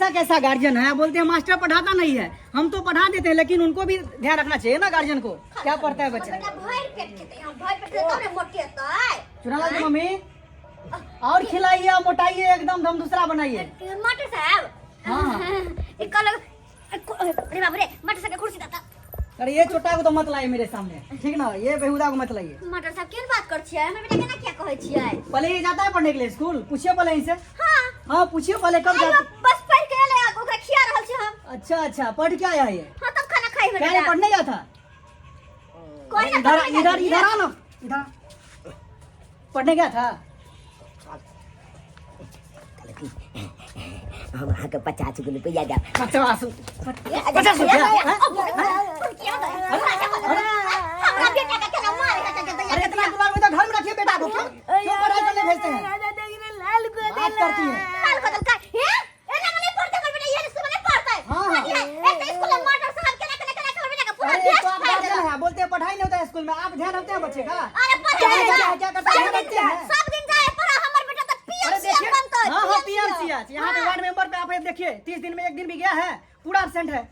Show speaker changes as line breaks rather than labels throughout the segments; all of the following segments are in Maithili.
कैसा कैसा गार्जियन है, बोलते हैं मास्टर पढ़ाता नहीं है। हम तो पढ़ा देते हैं, लेकिन उनको भी ध्यान रखना चाहिए ना गार्जियन को, क्या पढ़ता है बच्चा।
बेटा भरि पेट खेतै, हम भरि पेट खेतै तब ने मोटेतै।
चुनालाल की मम्मी, और खिलाइए और मोटाइए एकदम, हम दूसरा बनाइए।
मास्टर साहब।
हाँ।
ई कहलक, अरे बाप रे, मास्टर साहब के कुर्सी दाता।
अरे ये छोटा को तो मत लाइए मेरे सामने, ठीक ना? ये बेहुदा को मत लाइए।
मास्टर साहब, केहन बात कर छियै? हमर बेटा केना किया कहै छियै?
पहले ये जाता है पढ़ने के लिए स्कूल? पूछिए पहले इनसे।
हाँ।
हाँ, पूछिए पहले कब
आइयो,
जाता।
बस पढ़ के एलै, ओकरा खिया रहल छी हम।
अच्छा अच्छा, पढ़ के आया ये?
हाँ, तब खाना खाइ
क्या ये
बेटा।
पढ़ने गया था?
कोई ना।
इधर
पढ़ने
इधर
गया।
इधर आ ना, इधर। पढ़ने गया था?
हम अहाँके 50 गो रुपैआ देब।
50, 50 रुपया, हैं?
हमरा बेटा के केना मारे है?
अरे, इतना दुलार में तो घर में रखिए बेटा को। क्यों क्यों पढ़ाई करने भेजते हैं? बात करती है।
लाल बदल का हे, एना में नहीं पढ़ते हमर बेटा, ये स्कूल में नहीं पढ़ते।
हाँ।
एक तो स्कूल में मास्टर साहब केना केना केना हमर बेटा के पूरा
अरे
देश
तो आप
फाड़
गार्जियन
देलक।
है, बोलते हैं पढ़ाई नहीं होता है स्कूल में। आप ध्यान रखते हैं बच्चे का?
अरे पढ़े
क्या
जा।
क्या क्या करते हैं?
सब
ध्यान
दिन
रखते हैं?
सब दिन जाए पर हमर बेटा तो
अरे
पीएमसी
देखिए
बनतै।
हाँ, पीएमसी यहाँ पे वार्ड मेंबर पे आप ये देखिए, 30 दिन में एक दिन भी गया है? पूरा एबसेंट है।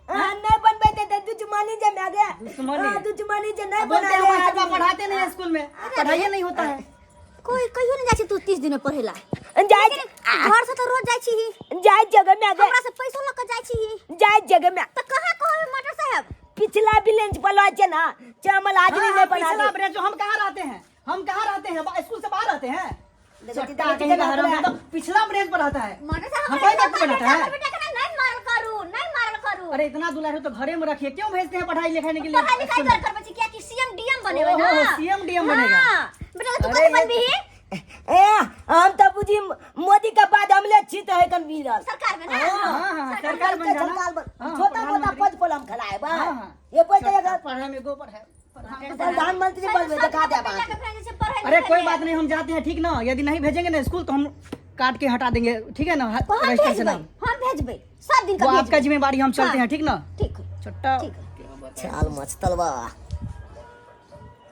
हाँ, नहीं बनबै देतै, दुश्मनी जे माय गे।
दुश्मनी?
हाँ, दुश्मनी जे नहीं
बोलते हैं
बना
मास्टर साहब पढ़ाते नहीं है स्कूल में, पढ़ाई नहीं होता है।
कोई कहियो नहीं जाइ छै तू 30 दिन में पढ़ेला?
जाइ।
घर से तो रोज जाइ छी।
जाइ जगह में गे।
हमरा से पैसो लऽ के जाइ छी।
जाइ जगह में।
तऽ कहाँ कहबै मास्टर साहब?
पिछला बेंच पर लऽ छै ना चमल आदमी।
हाँ,
नहीं बना
पिछला
दे।
ब्रेंच। हम कहाँ रहते हैं? हम कहाँ रहते हैं? स्कूल से बाहर रहते हैं।
देखो,
चट्टा
देखो,
कहीं का
देखो,
हराम
देखो।
तो पिछला ब्रेंच पर रहता है।
मास्टर साहब,
हम
हमरा
कोई बात
बेटा
बनाता है?
हमर बेटा के नहीं मारल करू, नहीं मारल करू।
अरे, इतना दुलार है तो घरे में रखिए, क्यों भेजते हैं पढ़ाई लिखाने के लिए
पढ़ाई लिखाई
स्कूल में?
कर करबै छी, कियाकि सीएम डीएम बनेबै ना।
ओहो, सीएम डीएम बनेगा।
हाँ, बेटा, तू
अरे
कथी बनबी?
ए, हम तो बुझी मोदी के बाद हमले छी तो है कन मिलल।
सरकार में ना।
हाँ, सरकार बन जाना।
सरकार बन।
हाँ,
छोटा मोटा
प्रधानमंत्री।
पद पर हम खलाए बा।
हाँ, हाँ।
ये पैसा
चट्टा पढ़े में गोबर है।
प्रधानमंत्री बनबे, देखा दे
बेटा के फ्रेंड से पढ़ाई
अरे, कोई बात नहीं, हम जाते हैं, ठीक ना? यदि नहीं भेजेंगे ना स्कूल तो हम काट के हटा देंगे, ठीक है ना?
हम
रजिस्टर से
भेजबै।
नाम।
हम भेजबै सब दिन का।
वो आपका
भेजबै।
जिम्मेवारी, हम चलते
हाँ।
हैं, ठीक ना?
ठीक है।
छोटा।
ठीक है।
चाल मचतलबा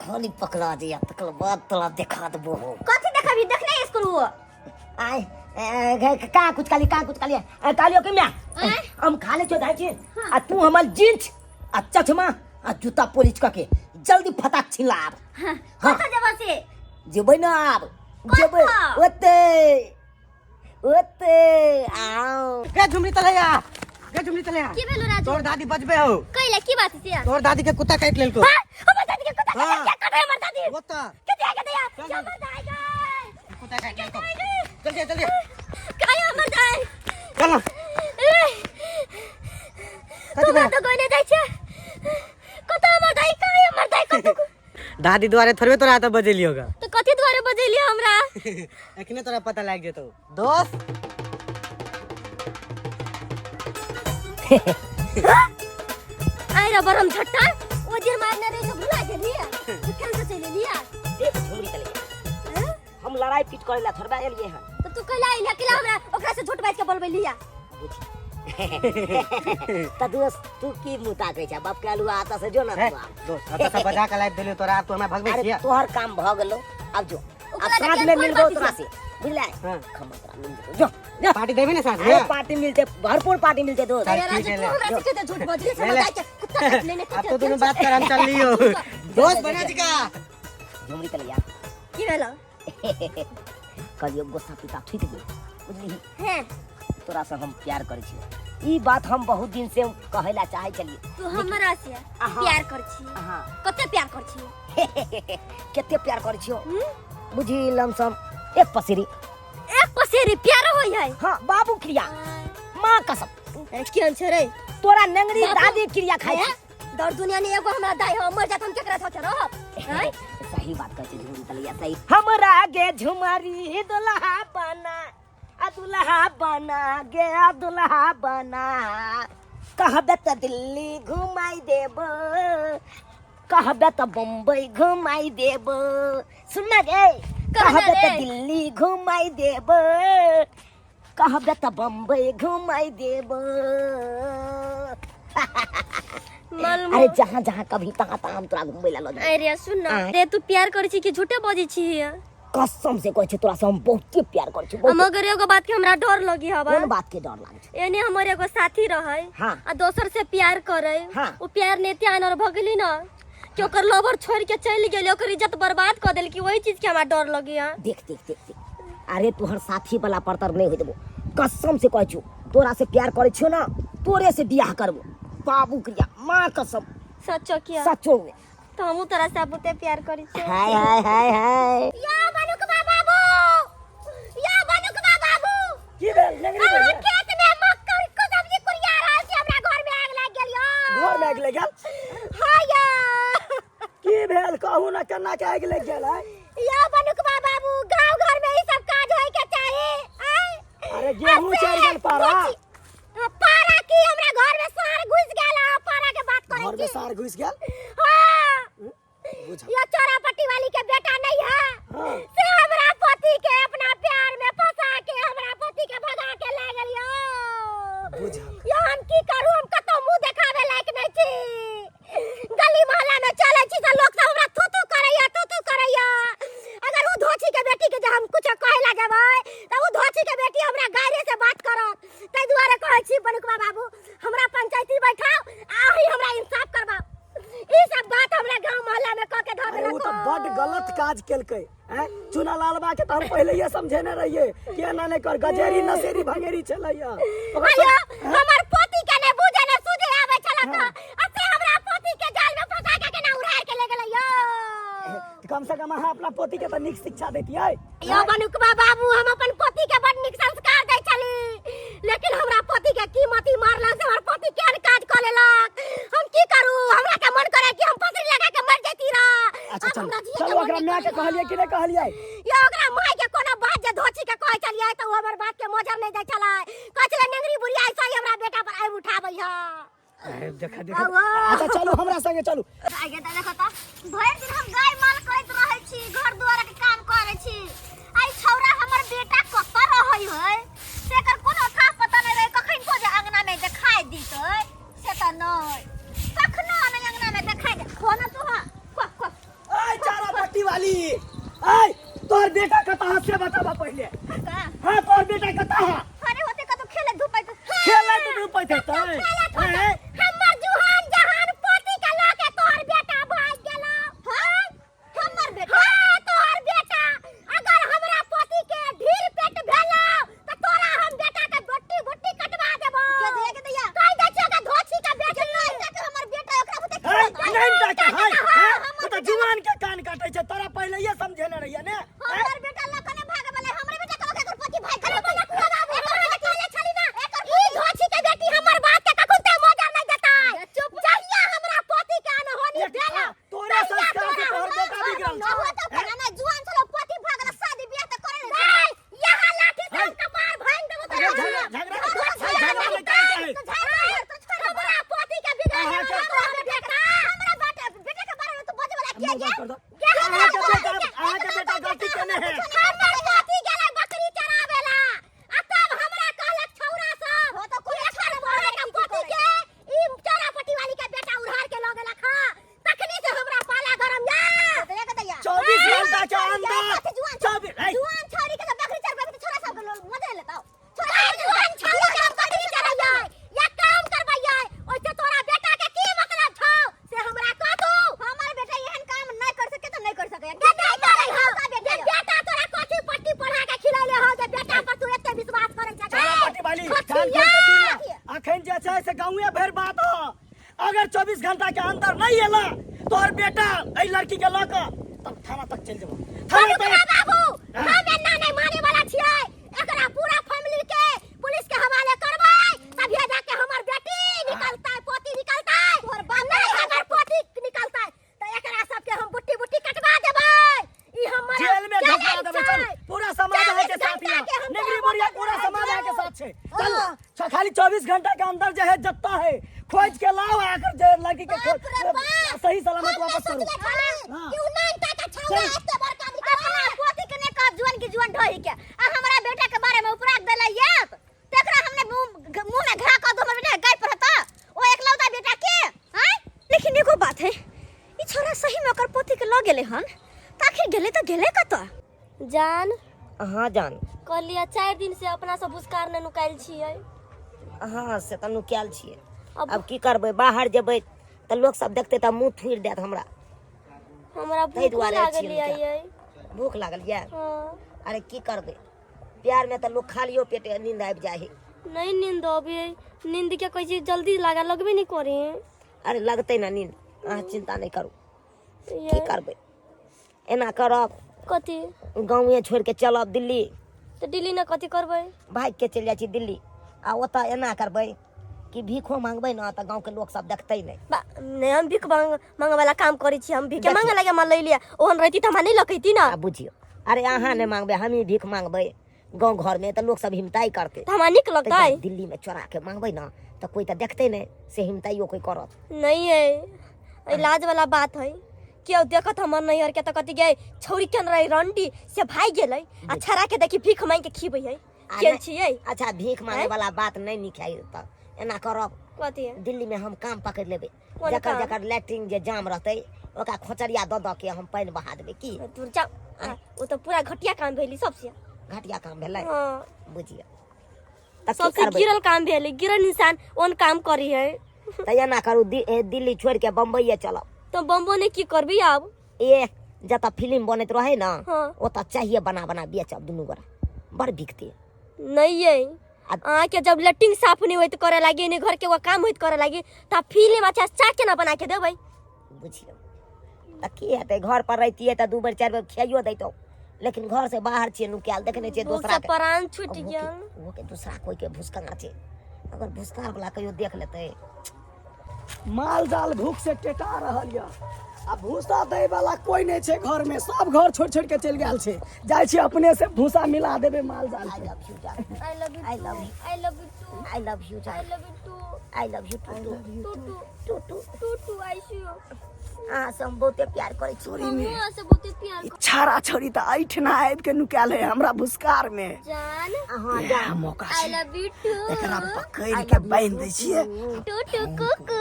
खाली पकड़ा दिया, तकर बाद तोरा देखा देबो हम।
कथी देखबी? देखने स्कूल वो।
आय ए, का कुछ काली, का कुछ काली, ए, कालियो के म्या।
आय?
हम खा ले छो दाई छी आ तू हमर जींस आ चश्मा आ जूता पोलिच क के जल्दी फटाक छिन ला आब।
हाँ।
हाँ।
कतऽ जेबऽ से?
जेबै ना आब।
कतऽ?
जेबै ओते ओते आओ।
गे झुमरी तलैया, गे झुमरी तलैया।
की भेलो राजू?
तोर दादी बजबे हो।
कैला? की बात से?
तोर दादी के कुत्ता काटि लेलको।
हाँ, हमर दादी के कुत्ता?
हाँ।
क्या कटे हमर दादी?
ओता।
कते कते?
चल, चल।
हमर दाई गए।
कुत्ता काटि लेलको, जल्दी जल्दी।
काय हमर दाई?
चल ना।
ए,
कथी
तू
भेलो?
कतऽ गइले जाइ छै? कतऽ हमर दाई? काय हमर दाई कतऽ?
दादी दुआरे थोड़बे तोरा एतऽ बजेलियो गा।
तऽ कथी दुआरे बजेलियै हमरा?
एखने तोरा पता लागि जेतौ दोस्त।
आइ रे बरम झट्टा, ओ दिन मारने रही से भुला गेलियै? तऽ केना से चलि एलियै?
देख झुमरी तलैया, हम लड़ाई पीट करे ला थोड़बे एलिए हन।
तऽ तू कैला अइला? कैला हमरा ओकरा से झूठ बाजि के बोलबेलियै?
त दोस्त, तू की मुँह ताकै छ? बाप के आलू आता से जो ना।
हे,
तू आब।
दोस्त, एतऽ से बजा के लाबि देलियौ तोरा, आब तू हमरा भगबै
अरे
छियै?
तोहर काम भ गेलो, आब जो। आब
ओकरा
साँझ
तऽ
में
कोन
मिलबो
बात
तोरा
छै?
से, बुझले?
हाँ।
खम्मा तोरा मिल जेतौ, जो जो।
पार्टी देबी ने साँझ
अरे
में?
पार्टी मिलते, भरपूर पार्टी मिलते दोस्त।
चल,
अरे राजू,
ठीक है,
तू
ले।
हमरा से कते झूठ बजली से?
ले, ले।
बताइ के कुत्ता काटि लेने।
अब तो दोनों बात कर, हम चल लियो। दोस्त बना जी का।
झुमरी तलैया।
की भेलो?
कहलियो गुस्सा पिता छुटि गेल, बुझलिही?
हैं।
तोरा से हम प्यार करै छियै, ई बात हम बहुत दिन से कहै ला चाहै छलियै।
तू हमरा से
हाँ।
प्यार कर छी?
हाँ।
कते प्यार कर छी?
कते प्यार करै छियौ बुझी, लमसम एक पसेरी।
एक पसेरी प्यार होय है?
हाँ, बाबू क्रिया, माँ कसम।
अरे, केहन छै रे?
तोरा नेंगरी
बाबू।
दादी क्रिया खाइ
हैं? दर दुनिया ने एगो हमरा दाई हो, मर जात हम केकरा साथे रहब? हैं?
सही बात कहै छै झुमरी तलैया, सही। हमरा गे झुमरी दुल्हा बना आ दुल्हा बना गे आ दुल्हा बना, कहबे तऽ दिल्ली घुमाई देब, कहबे तऽ बम्बई घुमाई देब। सुन ना गे,
कहना
कहबे तऽ
रे।
दिल्ली घुमाई देब, कहबे तऽ बम्बई घुमाई देब।
मालूम।
अरे, जहाँ जहाँ कभी तहाँ तहाँ हम तोरा घुमबै ला लऽ जेबौ।
अरे सुन ना।
आँय।
रे, तू प्यार करै छी कि झूठे बजै छी?
कसम से कहै छी तोरा से हम बहुते प्यार करै छी बहुते।
मगर एगो बात के हमरा डर लगी हवा
कोन बात के डर लागै छै
एने हमर एगो साथी रहे
हाँ।
आ दोसर से प्यार करे
हाँ।
वो प्यार नेते आनर भ गेली ना कि ओकर लवर छोड़ के चल गेली ओकर इज्जत बर्बाद कर देलकी वही चीज के हमरा डर लगी है
देख देख देख देख अरे तोहर साथी वाला पर तर नहीं होई देबो कसम से कहै छु तोरा से प्यार करै छियो ना तोरे से बियाह करबो बाबू क्रिया माँ कसम
सचो किया
सचो में
तो हमहू तोरा से बहुते प्यार करी छियो
हाय हाय हाय हाय
या बनुकबा बाबू या बनुकबा बाबू
की भेल नेंगरी
हमरा
भैया
खेत में मक्कई के सब्जी कुरिया रहल छी हमरा घर में आग लाग गेल यो
घर में आगि लागि गेल
हां या
की भेल कहू ना केना के आगि लागि गेल है
या बनुकबा बाबू गांव घर में ई सब काज होय के चाही आय
अरे गेहूं चढ़ गेल पारा
हाँ, पारा की हमरा घर में सार घुस गेल आ पारा के बात करै
घर में
छी
सार घुस गेल
हाँ
बुझ
ये चोरा पट्टी वाली के बेटा नहीं है
हाँ।
से हमरा पति के अपना प्यार में फंसा के हमरा पति के भगा के ले गेल यो
बुझल।
यो हम की करू हम कतौ मुंह देखावे लायक नहीं छी गली मोहल्ला में चले छी त लोग सब हमरा थू थू करैया थू थू करैया अगर उ धोछी के बेटी के जे हम कुछ कहे ला जेबै त उ धोछी के बेटी हमरा गायरे से बात करत ताहि दुआरे कहै छी बनुकबा बाबू हमरा पंचायती बैठाओ आ अहीं हमरा इंसाफ करबाओ ई सब बात हमरा गांव मोहल्ला में कह के धऽ
अरे वो
देलक
तो बड गलत काज केलकै हैं चुना लालबा के तो हम पहले ये समझेने रहिए कि एना नहीं कर गजेरी नसेरी भंगेरी छलैया ओकर
आयो हमर पोती के ने बुझे ने सूझे आबै छलक आ से हमरा पोती के जाल में फंसा के केना उड़ार के ले गेलै यो
कम से कम अहाँ अपना पोती के तो नीक शिक्षा देतियै
यो बनुकबा बाबू हम अपन पोती के बड नीक संस्कार दै छली लेकिन हमरा पोती के की मती मारलक से हमर पोती केहन काज कऽ लेलक हम की करू हमरा के मन करे कि हम फसरी लगा के मर जैती रह
अच्छा
आब
चलू
हमरा जिए के
चलू
मन
ओकरा
नहि
माय के
करैया।
कहलियै कि नहि कहलियै
यो ओकरा माय के कोनो बात जे धोची के कहै छलियै तऽ ओ हमर बात के मोजर नहि दै छलै कहै छलै नेंगरी बुढ़िया ऐसा ही हमरा बेटा पर आबि उठाबै है
अरे देखा देखा अच्छा चलू हमरा संगे चलू
आगे तऽ देखो तऽ भरि दिन हम गाय माल करैत रहै छी घर दुआर के काम करै छी आई छौरा हमर बेटा कतऽ रहै है से एकर कोनो था पता नहि रहै कखन को जे अंगना में देखाइ दितै से तऽ नहि कखनो नहि अंगना में देखाइ दे खो ना तू हाँ खो खो
आय चारा पट्टी वाली आय तोहर बेटा कतऽ है से बताबा पहिले
का
हाँ तोहर बेटा कतऽ है
अरे होते कतौ खेले धूपै तऽ
खेले तो धूपै छै तै
खेले हमर जुहान जहान पोती के लऽ के तोहर बेटा भाग गेलो हां हमर बेटा हां तोहर बेटा अगर हमरा पोती के ढीर पेट भेलो त तोरा हम बेटा के गोटी गोटी कटवा देबो के दे के दैया कह दे छियो के धोछी के बेटी नहीं तक हमर बेटा ओकरा बुते
हाय नहीं टाके हाय हां तो जुआन के कान काटे छै तोरा पहिले ये समझेने रहिए ने
हमर बेटा लऽ के नहि भागे वाला हमरे बेटा के ओकर पति भाग गेल एकर बेटा कहले छली ना एकर ई धोछी के बेटी हमर बात के कखन ते मजा नहीं देतै चुप जहिया हमरा पति के अनहोनी भेल
तोरे संस्कार से तोहर बेटा बिगड़ल
न हो त केना नहीं जुआन छलो पति भागल शादी बियाह त करे नहीं यहाँ लाठी से हम कपार भांग देबो
झगड़ा झगड़ा झगड़ा में काहे काहे
हमरा पति के बिगड़ल हमरा बेटा हमरा बेटा बेटा के बारे में तू बजे वाला किया
मुंह बंद कर दो अहाँके बेटा अहाँके बेटा गलती केने है
हमर पति गेलै बकरी चरावेला आ तब हमरा कहलक छौरा सब हो त कोई एकर मोरे के पति के ई चोरा पट्टी वाली के बेटा उधार के ल गेलक हां तखनी से हमरा पाला गरम या
24 घंटा के अंदर 24
जुआन छौरी के बकरी चरबै के छोरा सब के मजे लेताओ छोरा जुआन छौरी के बकरी चराइयै या काम करबैयै ओइसे तोरा बेटा के की मतलब छौ से हमरा कह तू हमर बेटा एहन काम नहीं कर सके त नहीं कर सके के नहीं करे हो जे बेटा तोरा कथी पट्टी पढ़ा के खिलैले हो जे बेटा पर तू एते विश्वास करै छै
चारा पट्टी वाली कान खोल के सुन ले अखन जे छै से गाँवे भरि बात हो अगर 24 घंटा के अंदर नहीं एला तोहर बेटा एहि लड़की के लऽ कऽ तब थाना तक चलि जेबो थाना
बाबू
तक
बाबू हम एना नहीं माने वाला छियै एकरा पूरा फैमिली के पुलिस के हवाले करबै तभिए जाके हमर बेटी निकलतै पोती निकलतै तोहर बाप नहीं हमर पोती निकलतै त एकरा सबके हम बुट्टी बुट्टी कटवा देबै ई हमर
जेल में धंसा
चैलेंज
देबै चल
छै।
पूरा समाज अहाँ के साथ
24
है
घंटा के हम
निगरी
तोरा
बुढ़िया
वोट
पूरा
देबै,
समाज अहाँ के
जरूर।
साथ छै चल खाली 24 घंटा के अंदर जे है जत्ता है खोज के लाओ आकर जे लड़की के
बाप रे बाप।
सही सलामत
हम
वापस
नहि
करू
सोचले छली
हाँ।
कि उ नानटा के छौड़ा
चल।
एते बड़का अपना पोती के ने कह जुअन की जुअन ढही के आ हमरा बेटा के बारे में उपराग देले ये तकरा हमने मुंह मुंह में घा कह दो हमर बेटा गाय पर हता ओ एकलौता बेटा के हैं लेकिन एगो बात है ई छोरा सही में ओकर पोती के ल गेले हन त आखिर गेले त गेले कतऽ जान।
हाँ जान।
कहलियै 4 दिन से अपना सब भुसकार नहि नुकायल छियै।
हाँ से तऽ नुकायल छियै।
अब
अब की करबै, बाहर जेबै तऽ लोक सब देखतै तऽ मुँह थुरि देत हमरा।
हमरा
ताहि
भूख
दुआरे
लागल
छियै नुकायल।
यै।
भूख लागल यऽ?
हाँ।
अरे की करबै, प्यार में तऽ लोक खालियो पेटे नींद आबि जाइ है।
नहीं नींद अभी, नींद के कहै छी जल्दी लागा लगबे नहीं करे।
अरे लगतै ना नींद, अहाँ चिंता नहीं करू।
ये
की करबै, एना करब।
कथी?
गाँवे छोड़ि के चलब दिल्ली।
तऽ दिल्ली ने कथी करबै?
भागि के चलि जाइ छी दिल्ली, आ ओतऽ एना करबै कि भीखो मांगबै ने तऽ गाँवके लोक सब देखतै नहि।
बा, नहि हम भीख मांगे वाला काम करै छी, हम भीखे
देखियौ।
मांगे लागे हमरा लै लिअ, ओहन रहिती तऽ हमरा नहि लकैती ना।
आ बुझियौ, अरे अहाँ नहि मांगबै, हमही भीख मांगबै गाँव घरमे तऽ लोक सब हिमताइ करतै।
तऽ हमरा नीक
तऽ
लगतै?
जब दिल्लीमे चोरा के मांगबै ने तऽ कोइ तऽ देखतै नहि, से हिमताइयो कोइ करत
नहीं है। इलाज वाला बात है, केओ देखत हमर नैहर के तऽ कथी गे छौरी केन रही रंडी से भागि गेलै आ छड़ा के देखी भीख मांगि के खिबै है।
आ
केन
नहि-
छियै?
अच्छा भीख मांगे
आँय?
वाला बात नहीं नीक है, तऽ एना करब।
कथी?
दिल्ली में हम काम पकड़ लेबै,
कोन
जकर
काम?
जकर लैट्रिन जे जाम रहतै ओकरा खोचरिया दऽ दऽ के हम पानि बहा देबै। की
दूर जाउ, ओ तऽ पूरा घटिया काम भेली सबसे।
घटिया काम भेलै?
हाँ।
बुझियौ तऽ की
सबसे
करबै?
गिरल काम भेलै, गिरल इंसान ओन काम करी है।
तऽ एना करू, दिल्ली छोड़ि के बम्बइये चलब।
तऽ बम्बो ने की करबी आब?
ए जतऽ फिल्म बनैत रहै ने,
हाँ।
ओतऽ चाहिए बना बना बेचब दुनू गोरा, बड़ बिकतै।
नहीं ये
आ-
अहाँके जब लैट्रिन साफ नहीं होइत करे लागी, नहीं घर के वो काम होइत करे लागी, तऽ फिल्म अच्छा चाह केना बना के देबै?
बुझियौ तऽ की हेतै, घर पर रहितियै तऽ 2 बेर 4 बेर खियाइयो दैतहुँ, लेकिन घर से बाहर छियै नुकायल, देखने छियै
भूख
दोसरा
से
के
प्राण छूटि
ओहो
गेल।
के, ओहो के दूसरा कोई के भुसकना छै, अगर भुसकार वाला कहियो देख लेतै।
माल जाल भूख से टेटा रहल यऽ आ भूसा दै वाला कोई नहीं छै घर में, सब घर छोड़ छोड़ के चलि गेल छै। जाइ छी अपने से भूसा मिला देबै माल जाल
I
के।
लव you जान।
I love you
I
too.
love you.
I love you too.
I love you
I
जान।
love you too.
I love you too
too too.
Too too.
Too too I see you.
अहाँ से हम बहुते प्यार करै छी।
हमहूँ अहाँ से बहुते प्यार
ई छाड़ा छड़ी तऽ एहिठिना आबि के नुकायल है हमरा भुसकार में।
जान।
अहाँ
इएह
जान।
मौका
I
छै,
love you too.
एकरा पकड़ि के बान्हि दै छियै।
टू टू कुकू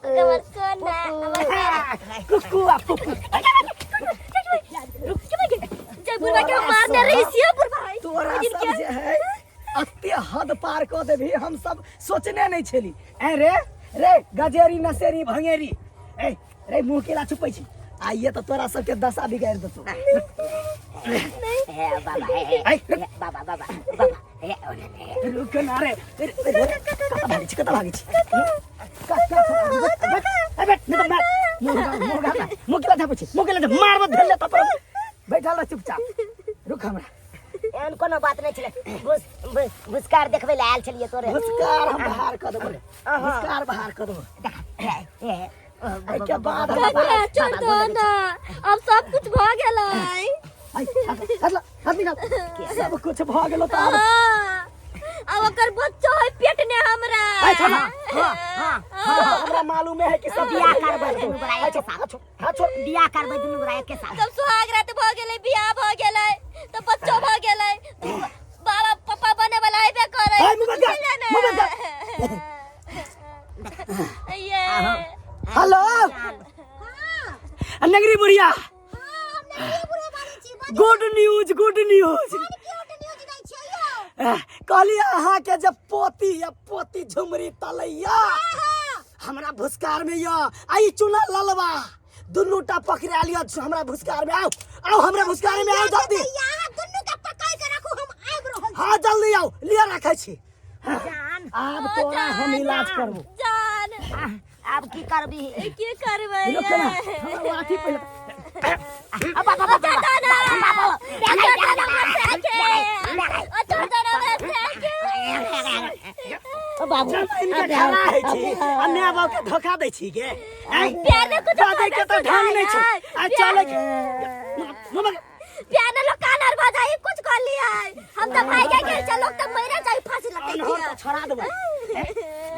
हमर सोना हमर
कुकू आ कुकू।
जय बुढ़वा के हम मारने रही छियै बुढ़वा है।
तोरा
ओहि दिन
सब
के
जे है अते हद पार कऽ देबही, हम सब सोचने नहीं छेली। ए रे रे गजेरी नसेरी भंगेरी, ए रे मुँह केला छुपै छी, आइए तऽ तोरा सबके दशा बिगाड़ि देतौ।
हे बाबा हे हे
ऐ,
हे बाबा बाबा बाबा हे ओना हे।
रुक ना रे, रे, रे, कतऽ भागै छी, कतऽ भागै छी? का- का- ए, बैठ, नहीं तऽ मार। मुँह मुँह घाटा, मुँह केला झापै छी, मुँह केला झाप, मारबो धरि लेतौ तोरा। बैठल रह चुपचाप, रुक हमरा।
एहन कोनो बात नहि छलै, भुस भुसकार देखबै लए आयल छलियै तोरे।
भुसकार हम बाहर कऽ देबो रे, भुसकार बाहर कऽ देबो।
हे
एहिके बाद हम
काका, छोड़ दो ना, अब सब कुछ भऽ गेलै।
ऐ, हाथ हाथ ला, हाथ निकाल। सब कुछ भऽ गेलो तऽ आब
हाँ, अब ओकर बच्चो है पेट ने हमरा।
ऐ, छोड़ ना।
हाँ हाँ
हाँ, हमरा मालूम है कि सब
बियाह करबै दुनू गोरा
ऐ,
एके
छोड़,
साथ।
हाथ छोड़, हाथ छोड़।
बियाह करबै दुनू गोरा एके साथ।
जब सुहाग रात भऽ गेलै, बियाह भऽ गेलै, तऽ बच्चो भऽ गेलै, तऽ बाबा पापा बने वाला हेबे करै।
ऐ, मुँह बंद कर, मुँह बंद कर।
ये
हेलो नगरी बुढ़िया, गुड न्यूज, गुड न्यूज। कहलियै अहाँके जे पोती या पोती झुमरी तलैया हमरा भुसकार में यऽ, आ ई चुना ललवा दुनू टा पकड़ा लिअ हमरा भुसकार में। आउ आउ हमरा भुसकार में आउ जल्दी। हाँ जल्दी आउ, लिअ राखै छी।
जान।
आब तोरा हम इलाज करबो।
जान।
आब की करबी?
की करबै?
रुक ना, हमरा लाठी पहिले।
अब बाबा बाबा बाबा बाबू
चल इनका खड़ा है छी आ my बाप के धोखा दै छी गे। ऐ,
प्यार में कुछ
बाजै के तऽ ढंग नहि छौ। आ चलै के मुँह बंद।
प्यार में लोग कानर भऽ जाई, कुछ कर लिया हम तऽ भाग गेल छै, लोग तऽ मरे जाई फांसी लगै
अनहर तऽ छोड़ा देबै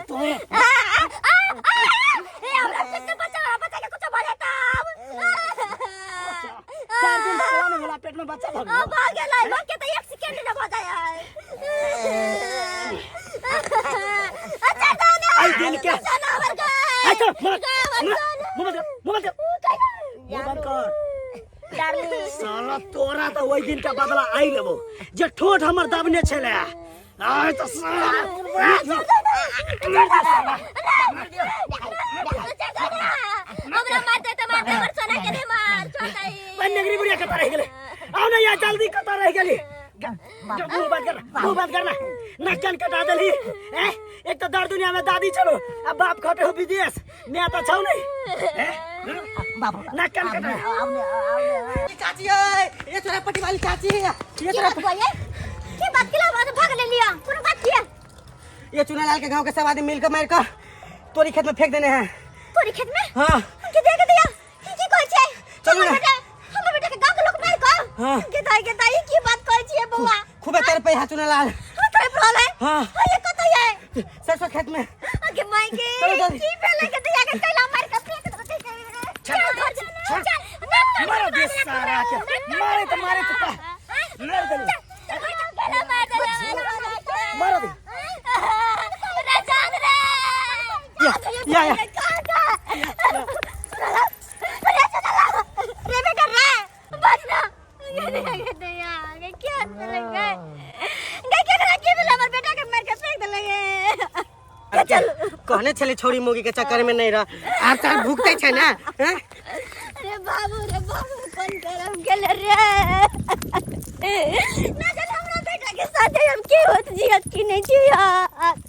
तोरे।
आ आ आ आ ए हमरा पेट के बच्चा, हमरा बच्चा के कुछ भऽ जेता आब।
4 दिन पूरा नहि भेला, पेट में बच्चा भऽ गेल।
भऽ गेलै, लोग के तऽ 1 सेकेंड ने भऽ जाय है। अच्छा दाना
एहि दिन के
सोना हमर गाय।
ऐ चल, मुँह बंद
गाय हमर
कर,
सोना।
मुँह बंद कर, मुँह बंद कर, मुँह बंद कर।
डार्लिंग।
साला तोरा तऽ ओहि दिन के बदला आई लेबो जे ठोठ हमर दबने छले। आय तऽ साला
हमरा मारते त मारते, हमर सोना के दे मार, छोड़ दे।
ओइ नगरी बुढ़िया कतऽ रहि गेलै? आउ ने यहाँ जल्दी, कतऽ रहि गेली? मुंह बंद कर, मुंह बंद करना, नाक कान कटा देली। ए एक तऽ दर दुनिया में दादी छलो आ बाप खटे हो विदेश, मैं तऽ छौ नहीं। ए
बाबू
नाक कान कटा।
आउ ने, आउ ने।
चाची ओए, ये तोरा पटी वाली चाची, ये
की
तोरा
बात बोले? की बात के ला भाग ले लिया? कोनो बात किया?
ये चुनालाल के गांव के सब आदमी मिलकर मार कर तोरी खेत में फेंक देने हैं।
तोरी खेत में?
हाँ।
के देख दिया की कहै छै?
चलू
हमर
ने।
बेटा, हमर बेटा के गांव के लोग मार कर?
हाँ।
के दाई, के दाई, की बात कहै छियै बौआ?
खूबे तर पे है चुनालाल।
हम तोरे पर है?
हाँ।
हाँ, ये कतऽ है?
सरसों खेत में।
के माई के।
चलो जल्दी।
की भेलै के दिया के कैला मार के फेंक देलकै? चल घर, चल चल।
मारो दे सारा के, मारे तो मारे तो का मार दे।
कैला मार दे?
मारो दे।
रे जान रे।
या या या।
रे बेटा रे, बच ना। गे दैया गे, क्या चले गए गे? केकरा की भेलै? हमर बेटा के मार के फेंक देलकै। चल।
कहने छले छोरी मोगी के चक्कर में नहीं रह, आब तार भुगते छै ना, हैं?
अरे बाबू रे बाबू, कोन करम गेल रे? ना जाने हमरा बेटा के साथे हम की होत जियत की नहीं जियत।